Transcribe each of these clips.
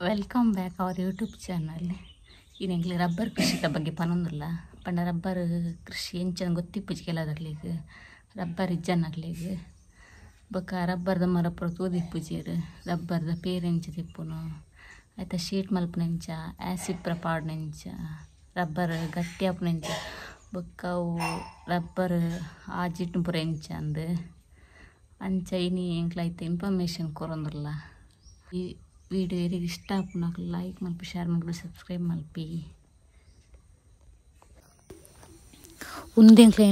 Welcome back our YouTube channel. ಈ rubber ಕೃಷಿತ ಬಗ್ಗೆ ಪನೊಂದುಲ್ಲ ಪಂಡ ರಬ್ಬರ್ ಕೃಷಿ ಎಂಚನ ಗೊತ್ತಿಪ್ಪುಜಿ ಕೆಲದಕ್ಲೆಗ್ ರಬ್ಬರ್ ಇಜ್ಜನಕ್ಲೆಗ್ ಬೊಕ್ಕ ರಬ್ಬರ್ದ ಮರ ಪೂರ ತೂದಿಪ್ಪುಜೆರ್ ರಬ್ಬರ್ದ ಪೇರ್ ಎಂಚ ತಿಪ್ಪುನು ಐತ ಶೀಟ್ ಮಲ್ಪುನೆಂಚ ಆಸಿಡ್ ಪೂರ ಪಾಡುನೆಂಚ ರಬ್ಬರ್ ಗಟ್ಟಿ ಆಪುನೆಂಚ ಬೊಕ್ಕ ಅವು ರಬ್ಬರ್ ಆಜಿಟ್ ಪೂರ ಎಂಚ ಅಂದ್ ಅಂಚ ಇನಿ ಎಂಕ್ಲ ಐತ ಇನ್ಫಾರ್ಮೇಷನ್ ಕೊರೊಂದುಲ್ಲ. ಈ ವಿಡಿಯೋ ಎರೆಗ್ ಇಷ್ಟ ಆಪುನಕುಲು ಲೈಕ್ ಮಲ್ಪಿ ಶೇರ್ ಮಲ್ಪಿ ಸಬ್ಸ್ಕ್ರೈಬ್ ಮಲ್ಪಿ. ಉಂದು ಎಂಕ್ಲ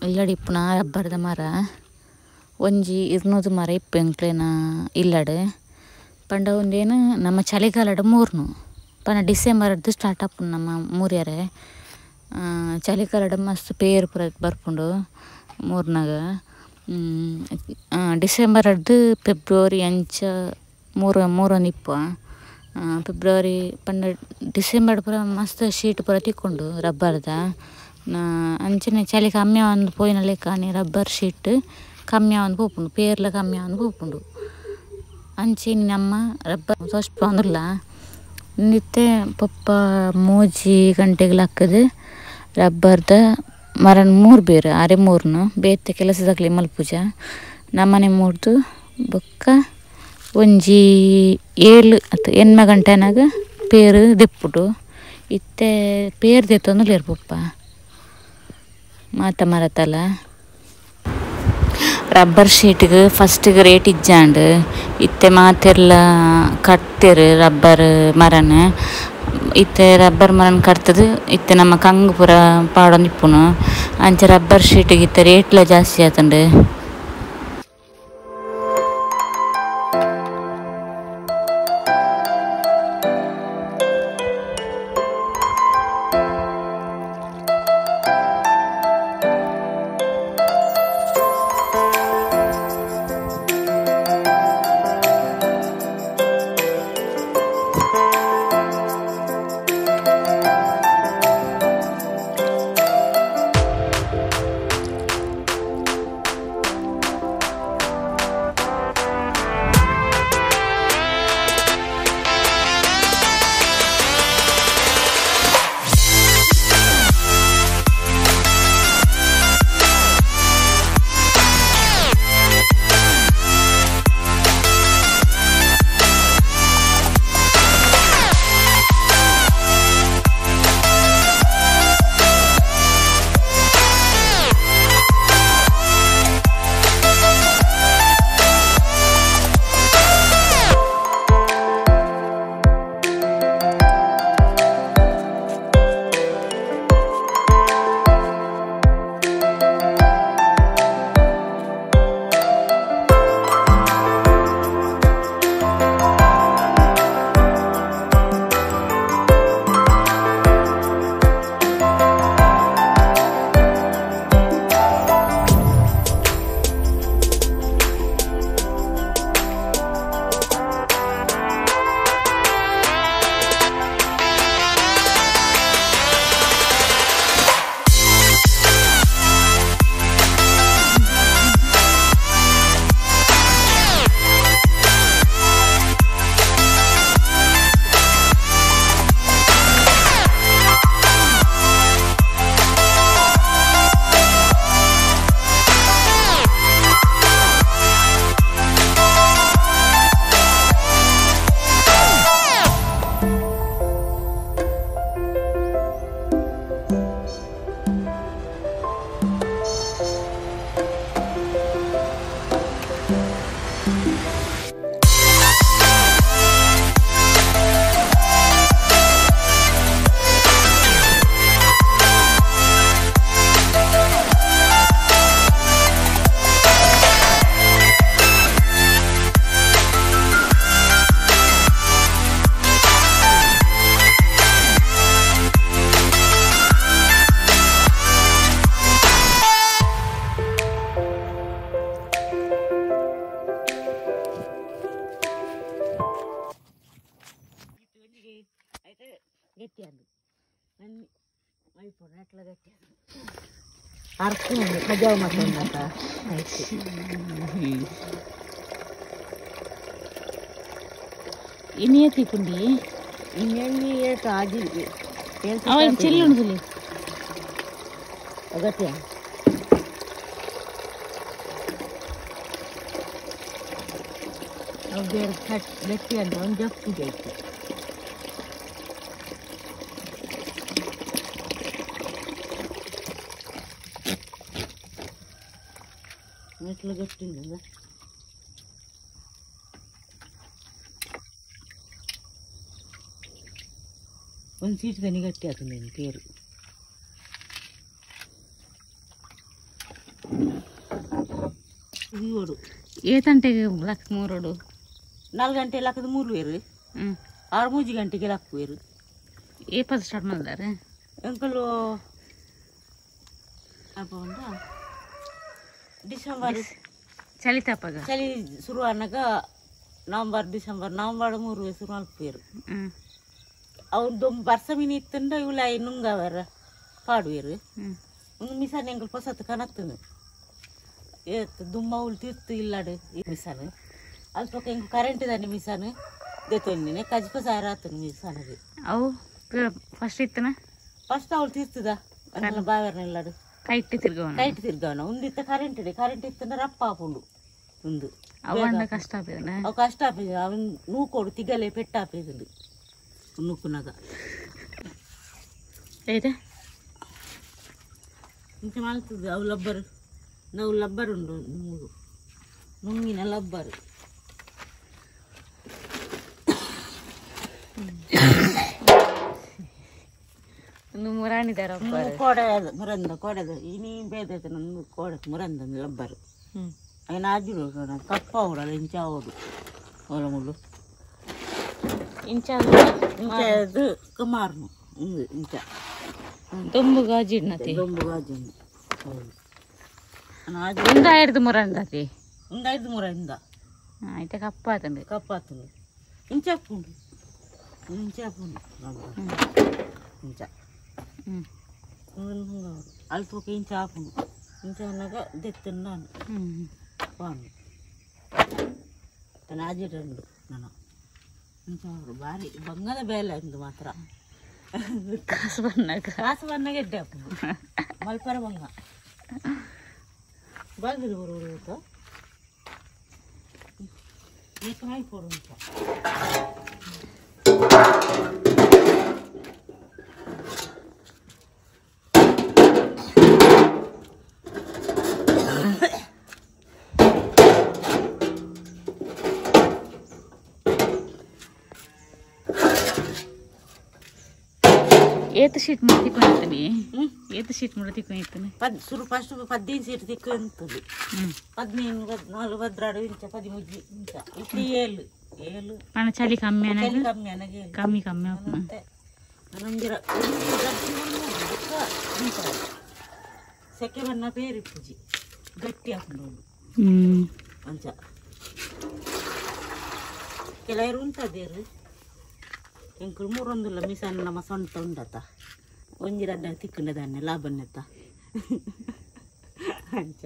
ಇಲ್ಲಡ್ ಇಪ್ಪುನ ರಬ್ಬರ್ದ ಮರ ಒಂಜಿ 200 ಮರ ಇಪ್ಪು ಎಂಕ್ಲೆನ ಇಲ್ಲಡ್ ಪಂಡ ಉಂದೇನು ನಮ್ಮ ಚಳಿಗಾಲಡ್ ಮೂರ್ನು ಪಂಡ ಡಿಸೆಂಬರ್ಡ್ ಸ್ಟಾರ್ಟ್ ಆಪುಂಡು ನಮ್ಮ ಮೂರ್ಯರೆ. ಚಳಿಗಾಲಡ್ ಮಸ್ತ್ ಪೇರ್ ಪೂರ ಬರ್ಪುಂಡು ಮೂರ್ನಾಗ. ಡಿಸೆಂಬರ್ಡ್ ಫೆಬ್ರವರಿ ಅಂಚ ಮೂರೊಂದು ಇಪ್ಪು. ಫೆಬ್ರವರಿ ಪಂಡ ಡಿಸೆಂಬರ್ ಪೂರ ಮಸ್ತ್ ಶೀಟ್ ಪೂರ ತಿಕ್ಕೊಂಡು ರಬ್ಬರ್ದ. ಅಂಚನೆ ಚಳಿ ಕಮ್ಮಿ ಆವೊಂದು ಪೋಯಿನ ಲೆಕ್ಕನೆ ರಬ್ಬರ್ ಶೀಟ್ ಕಮ್ಮಿ ಆವೊಂದು ಪೋಪುಂಡು ಪೇರ್ಲ ಕಮ್ಮಿ ಆವೊಂದು ಪೋಪುಂಡು. ಅಂಚನೆ ನಮ್ಮ ರಬ್ಬರ್ ತೋಜ್ಪಾವೊಂದುಲ್ಲ. ಇತ್ತೆ ಪೊಪ್ಪ 3 ಗಂಟೆಗ್ ಲಕ್ಕುದು ರಬ್ಬರ್ದ ಮರನ್ ಮೂರು ಬೇರು ಅರೆ ಮೂರ್ನು ಬೇತೆ ಕೆಲಸದಕ್ಲೆ ಮಲ್ಪುಜ ನಮ್ಮನೆ ಮೂರ್ದು. ಬೊಕ್ಕ ಒಂಜಿ 7 ಅತ್ತ್ 8 ಗಂಟೆನಾಗ ಪೇರು ದೆಪ್ಪುಡು. ಇತ್ತೆ ಪೇರು ದೆತ್ತೊಂದುಲ್ಲೆರ್ ಪೊಪ್ಪ ಮಾತ ಮರತಲ. ರಬ್ಬರ್ ಶೀಟ್ಗ್ ಫಸ್ಟ್ಗ್ ರೇಟ್ ಇಜ್ಜಾಂಡ್ ಇತ್ತೆ ಮಾತೆರ್ಲ ಕಟ್ತೆರ್ ರಬ್ಬರ್ ಮರನ್. ಇತ್ತೆ ರಬ್ಬರ್ ಮರನ್ ಕಟ್ತದು ಇತ್ತೆ ನಮ್ಮ ಕಂಗು ಪೂರ ಪಾಡೊಂದಿಪ್ಪುನು. ಅಂಚ ರಬ್ಬರ್ ಶೀಟ್ಗ್ ಇತ್ತೆ ರೇಟ್ಲ ಜಾಸ್ತಿ ಆತುಂಡು. ಕಜಾವು ಮಾಡ್ಕೊಂಡಾತ ಆಯ್ತು. ಇನಿ ತಿಕ್ಕುಂಡಿ ಇನ್ನೆಲ್ಲಿ ಏಟ್ ಆಜಿ ಅವ ಚೆಲ್ಲುಂಡು ಅಗತ್ಯ ಅವು ಬೇರೆ ಕಟ್ ಗಟ್ಟಿ ಅಂತ ಒಂದು ಜಪ್ಪು ಬೇಕು. ಮೆಟ್ಲು ಗಟ್ಟಿ ಉಂಟು. ಒಂದು ಸೀಟ್ ದನಿ ಗಟ್ಟಿ ಆತು ನೀನು ತೇರು. ಇವರು ಏತಂಟೆಗೆ ಲಕ್ ಮೂರೋಡು 4 ಗಂಟೆ ಲಕ್ಕದ 3 ಬೇರು 6 3 ಗಂಟೆಗೆ ಲಕ್ಕುವೇರು. ಏಪದ ಸ್ಟಾರ್ಟ್ ಮಾಡಿದಾರೆ ಅಂಕಲು ಅಪ್ಪ ಉಂಟಾ ಡಿಸೆಂಬರ್ ಚಳಿ ತಾಪಾಗ ಚಳಿ ಶುರು ಅನ್ನಾಗ ನವಂಬರ್ ಡಿಸೆಂಬರ್ ನವಂಬರ್ 3 ಶುರು ಮಲ್ಪೇರು. ಅವ್ನು ವರ್ಷ ಮೀನು ಇತ್ತಂಡ ಇವ್ಲ ನುಂಗವರ ಪಾಡುವೇರು. ಒಂದು ಮಿಸಾನ್ ಎಂಕಲ್ ಪೊಸತ್ತು ಕನತ್ತನು ಏತ್ ದುಮ್ಮ ಉಲ್ ತಿರ್ತು ಇಲ್ಲಾಡು ಈ ಮಿಸಾನು ಅಲ್ಪ ಎಂಕ್ ಕರೆಂಟ್ ದಾನೆ ಮಿಸಾನು ದೆತ್ತೊಂದಿನಿ ಕಜ್ಪ ಸಾರ ಆತನು ಮಿಸಾನದು. ಅವು ಫಸ್ಟ್ ಇತ್ತನ ಫಸ್ಟ್ ಅವಳು ತಿರ್ತದ ಅಂಕಲ್ನ ಬಾವೆರ್ನ ಇಲ್ಲಾಡು ಕೈಟ್ ತಿರ್ಗವನ ಕೈಟ್ ತಿರ್ಗವನ ಉಂದಿತ್ತ ಕರೆಂಟ್ ಇದೆ ಕರೆಂಟ್ ಇತ್ತಂದ್ರೆ ರಪ್ಪ ಆಪುಂಡು ಉಂದು ಅವಂಡ ಕಷ್ಟ ಆಪಿದನ ಅವು ಕಷ್ಟ ಆಪಿದ ಅವನ್ ನೂಕೋಡು ತಿಗಲೆ ಪೆಟ್ಟ ಆಪಿದಂಡು ನೂಕುನಾಗ ಏತೆ ಇಂಚ ಮಲ್ತದ ಅವು ಲಬ್ಬರು ನಾವು ಲಬ್ಬರ್ ಉಂಡು ಮೂರು ನುಂಗಿನ ಲಬ್ಬರು. ಮುರಾಣಿದಾರ ಕೋಡೆ ಮುರಂದ ಕೋಡೆದ ಇನಿ ಬೇದ ನಂದು ಕೋಡೆ ಮುರಂದ ಲಬ್ಬರು ఆయన ಆಜಿಡು ಕಪ್ಪ ಅವಡಲ್ಲ ಇಂಚ ಅವಡು ಅವಳ ಮುಳ್ಳು ಇಂಚ ಇಂಚ ಅದು ಕುಮಾರ್ನು ಇಂಚ ದೊಂಬು ಗಾಜಿಡ್ನತಿ ದೊಂಬು ಗಾಜಿಡ್ನು ಹೌದು. ಒಂದು ಮುರಂದತಿ ಒಂದು 5 ಮುರಂದ ಆಯ್ತಾ ಕಪ್ಪಾತಂಡು ಕಪ್ಪಾತಂಡು ಇಂಚ ಹಾಪುಂಡು ಇಂಚ ಹಾಪುಂಡು ಇಂಚ ಅಲ್ಪ ಇಂಚ ಹಾಪುಂಡು ಇಂಚ ಅನ್ನಾಗ ದೆತ್ತುಂಡು ಪಾನು ತನ್ನ ಆಜಿಡುಂಡು ನಾನು ಇಂಚ ಅವರು ಭಾರಿ ಬಂಗದ ಬೇಲೆ ಅಂದು ಮಾತ್ರ ಕಾಸು ಬನ್ನಾಗ ಕಾಸು ಬನ್ನಾಗ ಎಡ್ಡೆ ಹಾಪುಂಡು ಮಲ್ಪರ ಬಂಗ ಬಾಗಿಲು ಬರೋರು ಏಕಾಯಿ ಕೊಡು ಅಂತ. ಏತ ಶೀಟ್ ಮಾಡಿ ತಿಕ್ಕೊಂಡಿರ್ತೀನಿ ಏತ ಶೀಟ್ ಮಾಡಿ ತಿಕ್ಕೊಂಡಿರ್ತೀನಿ ಶುರು ಫಸ್ಟ್ 15 ಸೀಟ್ ತಿಕ್ಕೊಂತದೆ 15 14 12 ಇಂಚ 13 ಇಂಚ ಇಟ್ಟು 7 7 ಪಣ ಚಳಿ ಕಮ್ಮಿ ಚಳಿ ಕಮ್ಮಿ ಅನಗೆ ಕಮ್ಮಿ ಕಮ್ಮಿ ಆಪುಂಡು. ನಂಜರ ಸೆಕೆ ಬಣ್ಣ ಪೇರು ಪೂಜಿ ಗಟ್ಟಿ ಹಾಕೊಂಡು ಅಂಚ ಕೆಲವರು ಉಂಟದೇರು ಎಂಕುಲು ಮೂರೊಂದುಲ್ಲ ಮಿಸನ್ ನಮ್ಮ ಸೊಂಟ ಉಂಡತ ಒಂಜಿ ರಡ್ಡ ತಿಕ್ಕಂಡದಾನೆ ಲಾಭನ್ನೆತ್ತ ಅಂಚ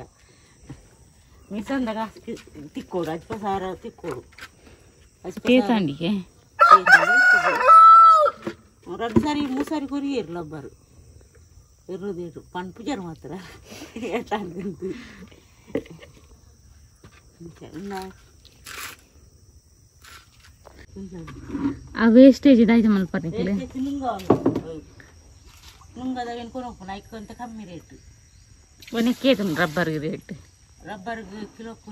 ಮಿಸಂದಾಗ ತಿಕ್ಕೋಡು ಅಜ್ಪ ಸಾರ ತಿಕ್ಕೋಡು ತೇತಾಂಡಿಗೆ ರಡ್ಡು ಸಾರಿ 3 ಸಾರಿ ಕೊರಿಯೇರು ಲಬ್ಬರು ಇರುದೇಟು ಪನ್ಪುಜರು ಮಾತ್ರ ಏಟಾಂಡು ಆ ವೇಸ್ಟೇಜ್ ಇದಾಯ್ತು ಮಲ್ಪರ್ನಿಕ್ಲೆ ನುಂಗದಾಗ ಕೊನೊಪ್ಪುನ ಐಕೊಂತ ಕಮ್ಮಿ ರೇಟ್ ಒನಕ್ಕೆ ರಬ್ಬರ್ಗೆ ರೇಟ್ ರಬ್ಬರ್ಗೆ ಕಿಲೋಕ್ಕೆ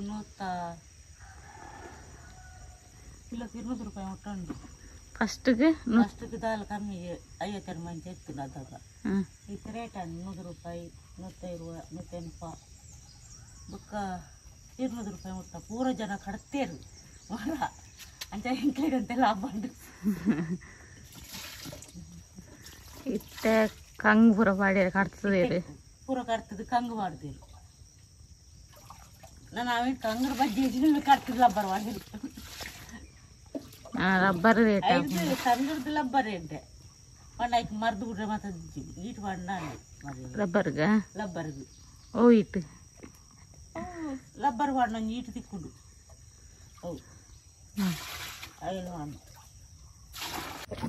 ಕಿಲೋಕ್ಕೆ 200 ರೂಪಾಯಿ ಉಂಟು. ಫಸ್ಟ್ಗೆ ಫಸ್ಟ್ಗೆ ದಾಲ್ ಕಮ್ಮಿ 52 ಮಂಚ ಇತ್ತು ಅದಾಗ ಇತ್ತು ರೇಟ್ 100 ರೂಪಾಯಿ 120 180 ಬೊಕ್ಕ 200 ರೂಪಾಯಿ ಮುಟ್ಟ ಪೂರ ಜನ ಕಡ್ತೇರು ಮರ ಅಂಚ ಎಂಕ್ಲೆಗಂತ ಲಾಭ ಉಂಟು. ಇತ್ತೆ ಕಂಗ್ ಪೂರ ಪಾಡ್ಯರ ಕಡ್ತದೇರು ಪೂರ ಕಡ್ತದು ಕಂಗು ಮಾಡ್ತೇರು ನಾನು ಅವೇನು ಕಂಗರ ಬಜ್ಜಿ ಕಡ್ತದ ಲಬ್ಬರ್ ಮಾಡಿ ರಬ್ಬರ್ ರೇಟ್ ಕಂಗರ್ದು ಲಬ್ಬರ್ ರೇಟ್ ಪಂಡ ಐಕ್ ಮರ್ದು ಬಿಟ್ರೆ ಮತ್ತೆ ಈಟ್ ಪಂಡ ರಬ್ಬರ್ಗ ಲಬ್ಬರ್ಗೆ ಓ ಇಟ್ಟು ಲಬ್ಬರ್ ವಾಡ ನಂಗೆ ಈಟು ತಿಕ್ಕೊಂಡು ಓ ಐನು ವಾಡ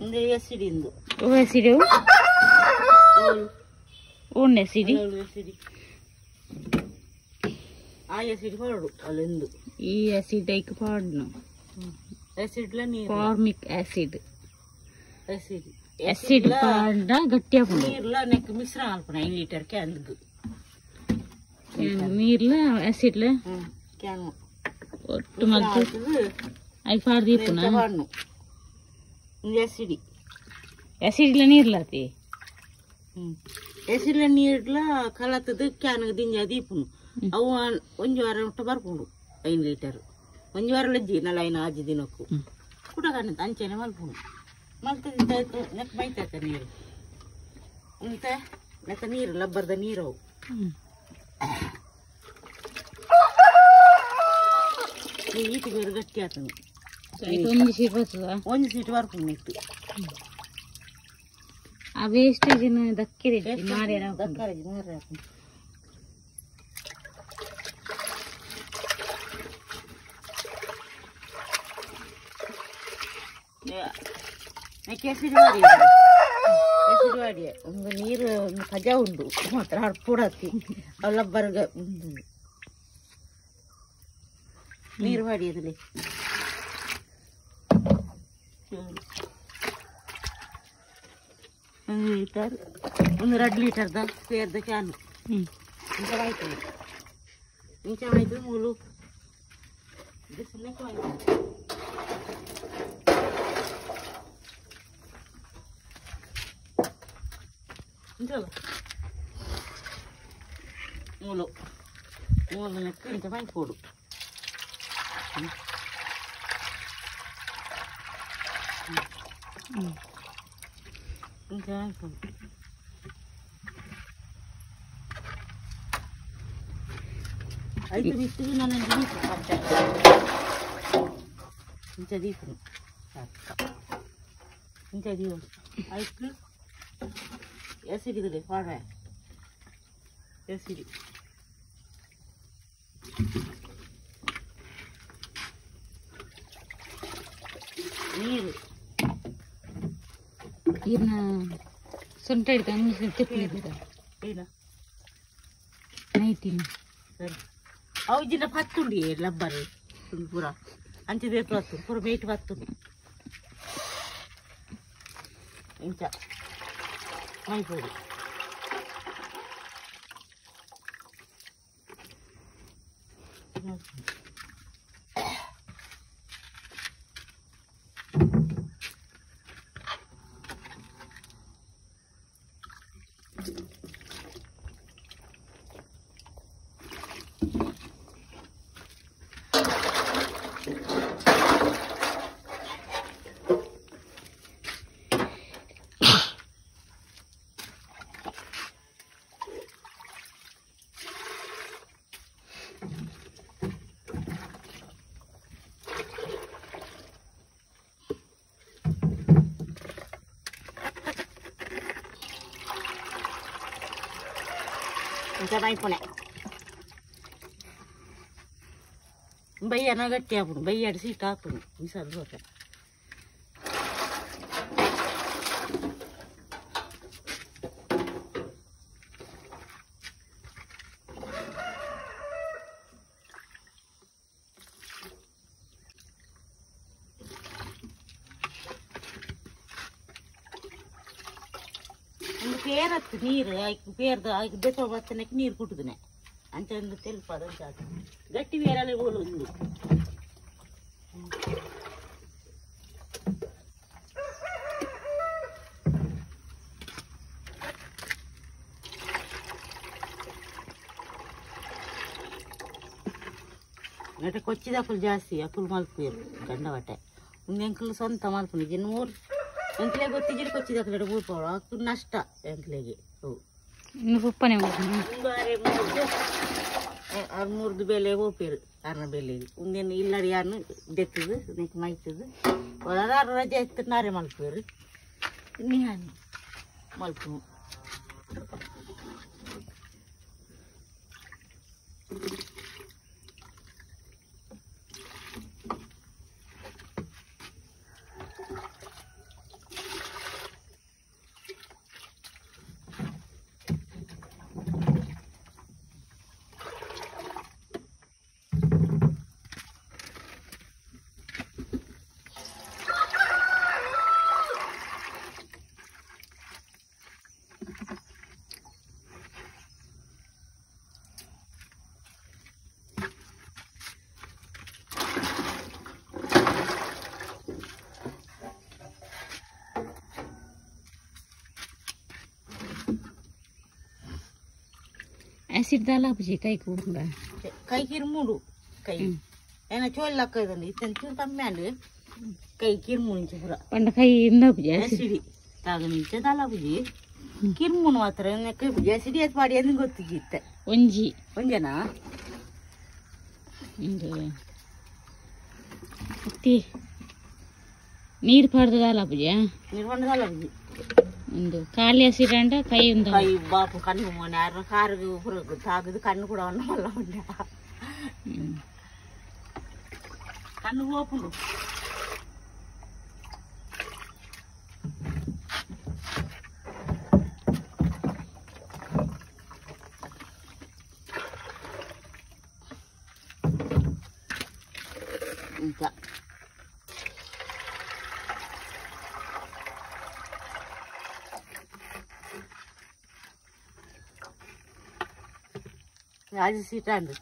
ಇಂದು ಎಸಿಡಿ ಇಂದು ಓ ಎಸಿಡಿ ಓನ್ ಎಸಿಡಿ ಎಸಿಡಿ ಆ ಎಸಿಡಿ ಪಾಡು ಅಲ್ಲಿಂದು ಈ ಆಸಿಡ್ ಐಕ್ ಪಾಡ್ನು ಎಸಿಡ್ಲ ನೀರು ಫಾರ್ಮಿಕ್ ಆಸಿಡ್ ಎಸಿಡ್ ಆಸಿಡ್ ಪಾಡ್ಡ ಗಟ್ಟಿ ಆಪುಂಡು ನೀರ್ಲ ನೆಕ್ ಮಿಶ್ರ ಮಲ್ಪುನ 5 ಲೀಟರ್ ಕ್ಯಾನ್ಗ್ ನೀರ್ಲ ಆಸಿಡ್ಲ can ಒಟ್ಟು ಮಲ್ತು ಐಕ್ ಪಾಡ್ದು ಇಪ್ಪುನ ಪಾಡ್ನು ಇಂದು ಎಸಿಡಿ ಆಸಿಡ್ಲ ನೀರ್ಲಾತಿ ಎಸಿಡ್ಲ ನೀರ್ಲ ಕಲತದ ಕ್ಯಾನ್ಗ್ ದಿಂಜ ದೀಪುನು ಅವು ಒಂಜಿ ವಾರ ಮುಟ್ಟ ಬರ್ಪುಂಡು 5 ಲೀಟರ್ ಒಂಜಿ ವಾರ ಲಜ್ಜಿ ನಲ ಐನ ಆಜಿ ದಿನಕ್ಕೂ ಕುಟ ಕಾಣುತ್ತೆ ಅಂಚೆನೆ ಮಲ್ಪುಂಡು ಮಲ್ತದ ನೆಕ್ ಮೈತಾತ ನೀರು ಇಂತ ನೆಕ್ಕ ನೀರು ಲಬ್ಬರ್ದ ನೀರು ಅವು ಈಟಿ ಬೇರೆ ಗಟ್ಟಿ ಆತನು ಒಂಜಿ ಸೀಟ್ ಬರ್ತದ ಒಂಜಿ ಸೀಟ್ ಬರ್ಪುಂಡು ನೆಕ್ಕು ಆ ವೇಸ್ಟೇಜ್ ದಕ್ಕಿರಿ ಮಾರ್ಯಾರ ದಕ್ಕರೆ ಮಾರ್ಯಾರ ಕೇಸರಿ ವಾಡಿ ಕೇಸರಿ ವಾಡಿ ಒಂದು ನೀರು ಒಂದು ಕಜ ಉಂಡು ಮಾತ್ರ ಹರ್ಪುಡತ್ತಿ ಅಲ್ಲ ಬರ್ಗ ನೀರು ವಾಡಿ ಅದರಲ್ಲಿ ಒಂದು ಲೀಟರ್ ಒಂದು 2 ಲೀಟರ್ದ ಸೇರ್ದ can ಇಂಚ ಆಯ್ತು ಇಂಚ ಆಯ್ತು ಮೂಲು ಆಯ್ತು ಮೂಲು ಮೂಲು ನೆಕ್ಕು ಇಂಚ ಮೈಪೋಡು ಇಂಚ ಮೈಪೋಡು ಐದು ಬಿಟ್ಟು ನಾನು ಇಂಚ ದೀಪನು ಇಂಚ ದೀಪ ಐದು ಎಸಿಡಿ ಪಾಡ್ವೆ ಎಸಿಡಿ ನೀರು ಇರ್ನ ಸೊಂಟ ಹಿಡಿತ ತಿಪ್ಪಲಿದ್ದ ಏನ ನೈಟಿನ ಸರಿ ಅವು ಜಿನ ಪತ್ತುಂಡಿ ಲಬ್ಬರ್ ಪೂರ ಅಂಚೆ ದೇತು ಪತ್ತು ಪೂರ ಮೇಟ್ ಪತ್ತುಂಡು ಇಂಚ ಮೈಪೋಡು ಇಂಚ ಮೈಪುಣೆ ಬಯ್ಯನ ಗಟ್ಟಿ ಆಪುಂಡು ಬಯ್ಯಡು ಸೀಟ್ ಆಪುಂಡು ಮಿಸಲ್ ದೋಸೆ ಒಂದು ಪೇರತ್ತು ನೀರು ಐಕ್ ಪೇರ್ದು ಐಕ್ ಬೆಸ ಬತ್ತನಕ್ಕೆ ನೀರು ಕುಟ್ಟುದನೆ ಅಂಚ ಒಂದು ತೆಲ್ಪ ಅದಂಚ ಗಟ್ಟಿ ಬೇರಲ್ಲೇ ಬೋಲು ಒಂದು ನೆಟ ಕೊಚ್ಚಿದ ಅಕುಲು ಜಾಸ್ತಿ ಅಕುಲು ಮಲ್ಪೇರು ಗಂಡವಟೆ ಒಂದು ಎಂಕುಲು ಸ್ವಂತ ಮಲ್ಪುನಿ ಜಿನ್ ಮೂರು ಎಂಕ್ಲೆಗೆ ಗೊತ್ತಿಜ್ಜಿಡಿ ಕೊಚ್ಚಿದ ಅಕುಲು ಊರ್ಪೋಡು ಅಕುಲು ನಷ್ಟ ಎಂಕ್ಲೆಗೆ ಅವು ಇನ್ನು ಉಪ್ಪನೆ ಆರು ಮೂರ್ದು ಬೆಲೆ ಹೋಪೇರು ಆರನ ಬೆಲೆ ಒಂದೇನು ಇಲ್ಲಡಿ ಯಾರನ್ನು ದೆತ್ತದು ನೆಕ್ ಮೈತದು ಆರು ರಜೆ ಇತ್ತು ನಾರೆ ಮಲ್ಪೇರು ನಿಹಾನಿ ಮಲ್ಪು ಆಸಿಡ್ ದಾಲ ಆಪುಜಿ ಕೈ ಕೂಂಡ ಕೈ ಕಿರ್ಮುಡು ಕೈ ಏನ ಚೋಲ್ ಲಕ್ಕದಂడి ಇತ್ತನ ಚೂರು ಕಮ್ಮಿ ಅಂಡ್ ಕೈ ಕಿರ್ಮುಡು ಇಂಚ ಪೂರ ಪಂಡ ಕೈ ಇಂದಾಪುಜಿ ಆಸಿಡಿ ತಾಗ ನಿಂಚ ದಾಲ ಆಪುಜಿ ಕಿರ್ಮುನು ಮಾತ್ರ ಆಸಿಡಿ ಅದು ಪಾಡಿ ಅಂದ್ ಗೊತ್ತಿಗಿತ್ತೆ ಒಂಜಿ ಒಂಜನಾ ಇಂದು ಅತ್ತಿ ನೀರು ಪಾಡ್ದು ದಾಲ ಆಪುಜಿ ನೀರು ಪಂಡ ದಾಲ ಆಪುಜಿ ಒಂದು ಖಾಲಿ ಹಸಿರಂಡ ಕೈ ಒಂದು ಕೈ ಬಾಪು ಕಣ್ಣು ಮೊನ್ನೆ ಯಾರ ಕಾರಿಗೆ ಪೂರ ತಾಗದು ಕಣ್ಣು ಕೂಡ ಅವನ್ನ ಉಂಡ ಕಣ್ಣು ಹೋಪುಂಡು ಇಂತ ರಾಜಿ ಸೀಟ್ ಅಂದು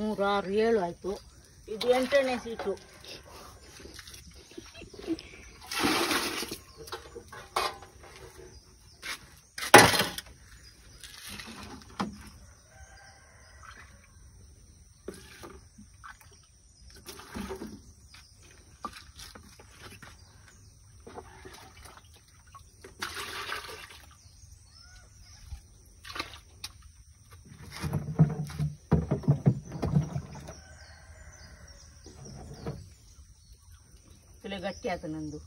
ಮೂರು ಆರು ಏಳು ಆಯಿತು. ಇದು 8ನೇ ಸೀಟು. ಗಟ್ಟಿ ಆಯ್ತು ನಂದು.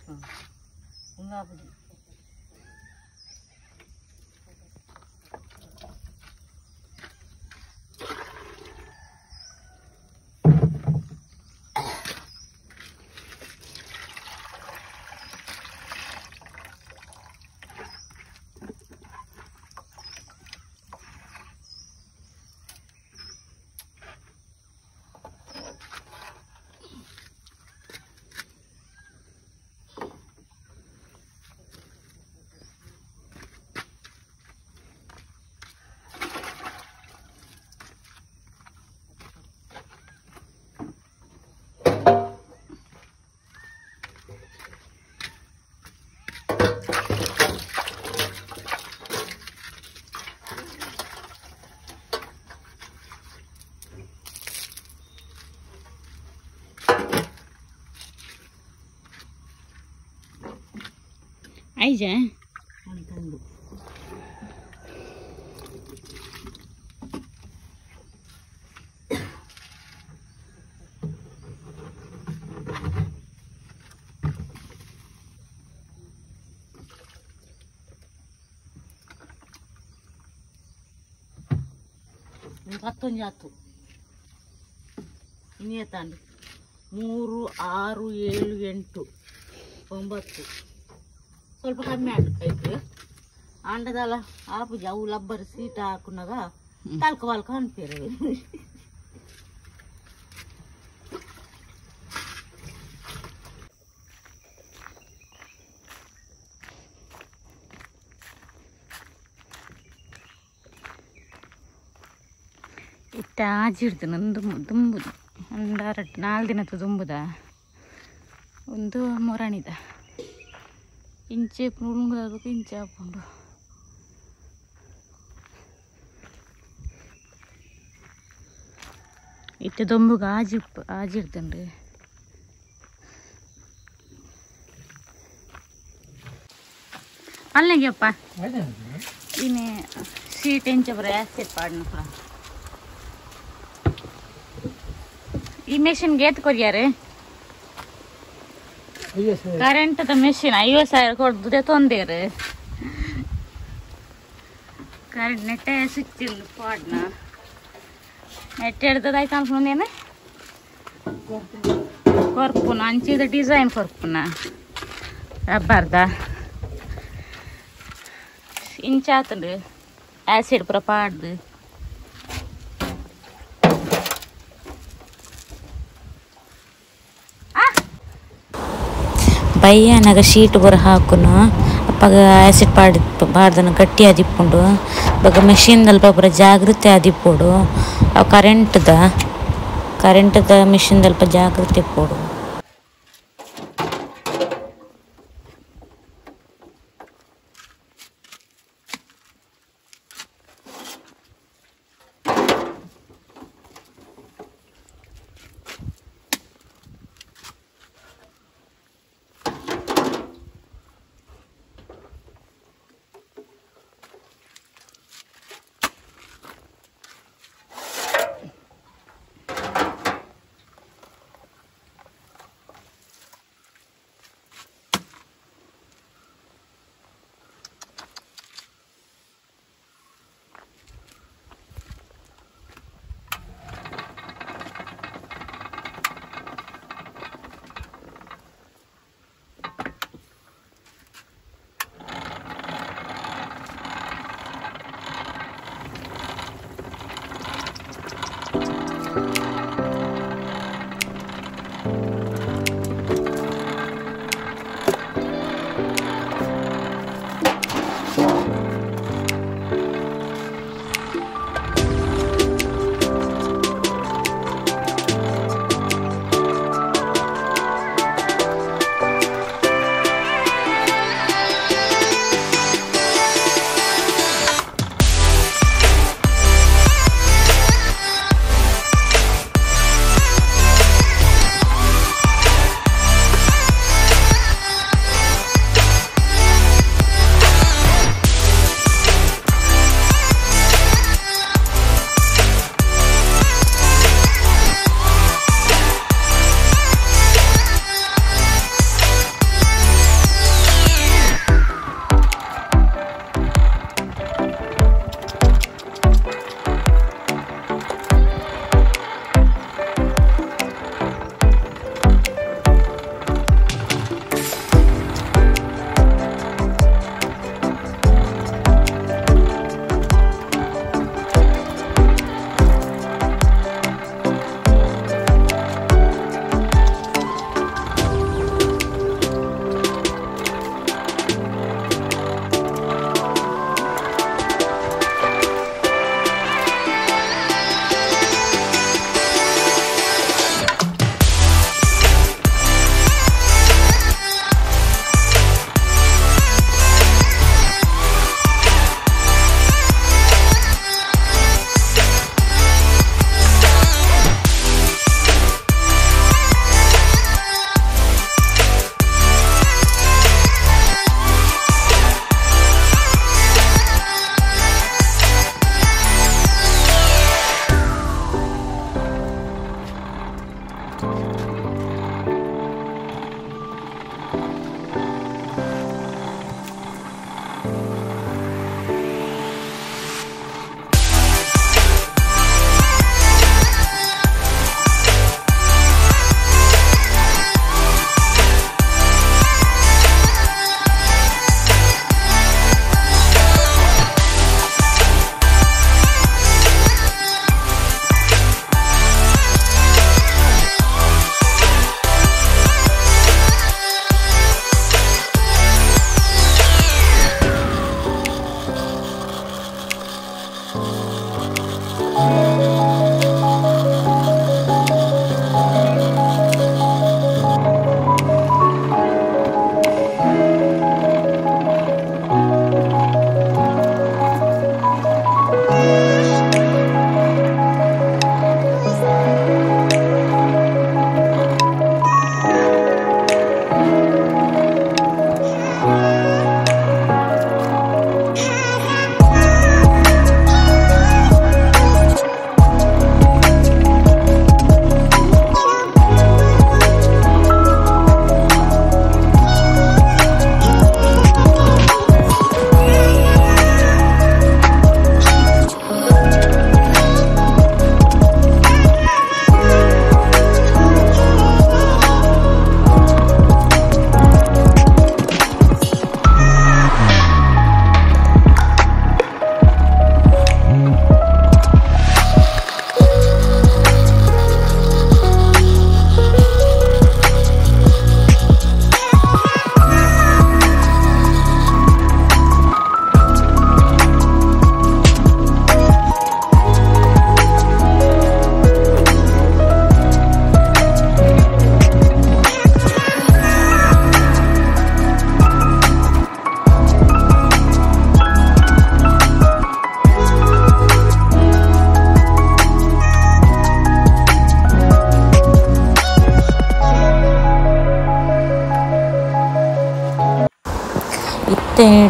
ಹಾಂ ಐಜ ಅಂತಂದು ಪತ್ತೊಂಜಿ ಆತು. ಇನ್ನೇತಾಂಡು 3 6 7 8 9 ಸ್ವಲ್ಪ ಕಮ್ಮಿ ಆಯ್ತು. ಆಂಡದಲ್ಲ ಆಪುಜಿ ಅವು ಲಬ್ಬರ್ ಸೀಟ ಹಾಕುನಾಗ ತಲ್ಕ ಬಾಲ್ಕ ಅನ್ಪೇರು. ಇತ್ತ ಆಜಿಡ್ದು ನಂದು ದುಂಬುದು ಒಂದಾರಟ್ಟು 4 ದಿನದ ದುಂಬುದ ಒಂದು ಮೊರಣಿದ ಇಂಚೆ ನುಂಗುದಾಗಬೇಕು ಇಂಚೆ ಹಾಕೊಂಡು ಇತ್ತೆ ದೊಂಬುಗೆ ಆಜಿ ಆಜಿಡ್ತಂಡ್ರಿ. ಅಲ್ಲಿಗೆಪ್ಪ ಇನ್ನೇ ಸೀಟ್ ಎಂಚ ಬರ ಆಸಿಡ್ ಪಾಡ್ನ ಪೂರ. ಈ ಮೆಷಿನ್ ಗೇತ್ ಕೊರಿಯಾರೆ ಕರೆಂಟ್ ದ ಮೆಷಿನ್ 50,000 ಕೊಡ್ದು ತೊಂದೇರು ಕರೆಂಟ್ ನೆಟ್ಟೆ ಸ್ವಿಚ್ ಪಾಡ್ನ ನೆಟ್ಟೆ ಹಿಡ್ದದಾಯ್ತು ಅನ್ಕೊಂಡೇನೆ ಕೊರ್ಪುನ ಅಂಚಿದ ಡಿಸೈನ್ ಕೊರ್ಪುನ ರಬ್ಬರ್ದ ಇಂಚಾತಂಡು ಆಸಿಡ್ ಪೂರ ಪಾಡ್ದು ಬಯ್ಯನಾಗ ಶೀಟ್ ಪೂರ ಹಾಕುನು ಅಪ್ಪಗ ಆಸಿಡ್ ಪಾಡ್ ಪಾಡ್ದನ ಗಟ್ಟಿ ಆದಿಪ್ಪುಂಡು ಬೊಕ ಮೆಷಿನ್ ದಲ್ಪ ಪೂರ ಜಾಗೃತೆ ಆದಿಪ್ಪೊಡು ಅವು ಕರೆಂಟ್ದ ಮೆಷಿನ್ ದಲ್ಪ ಜಾಗೃತೆ ಇಪ್ಪೊಡು.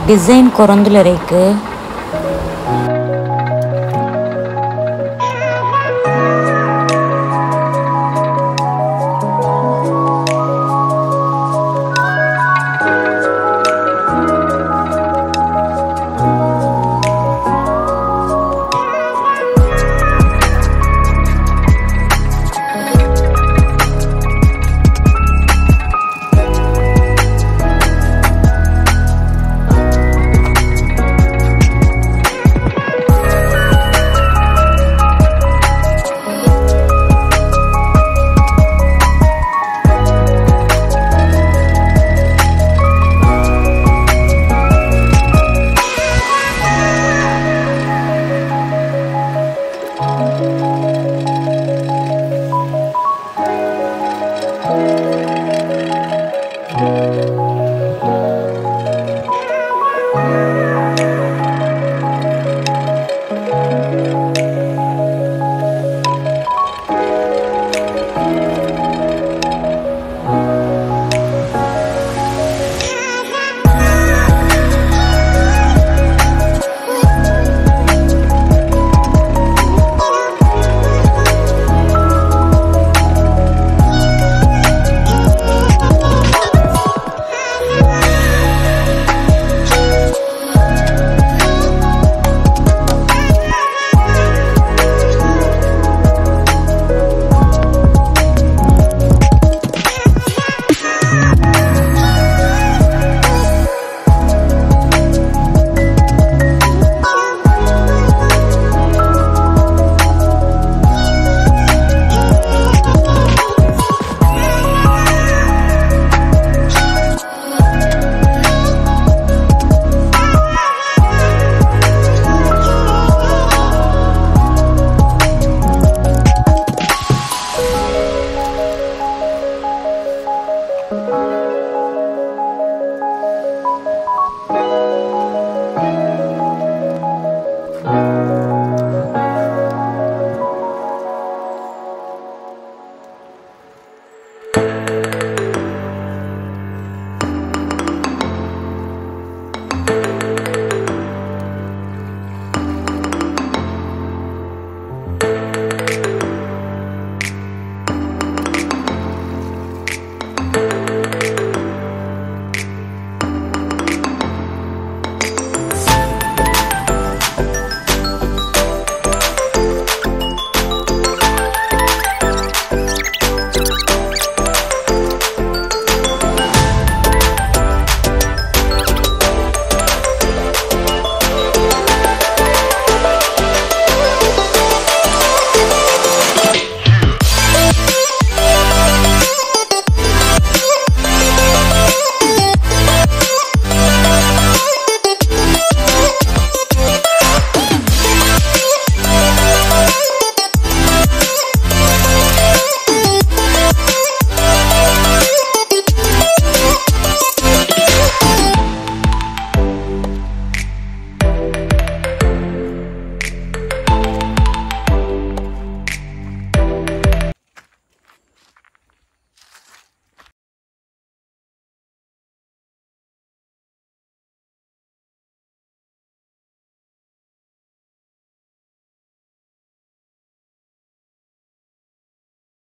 ಡಿಸೈನ್ ಕೊರೊಂದುಲ್ಲೆರ್ ಐಕ್.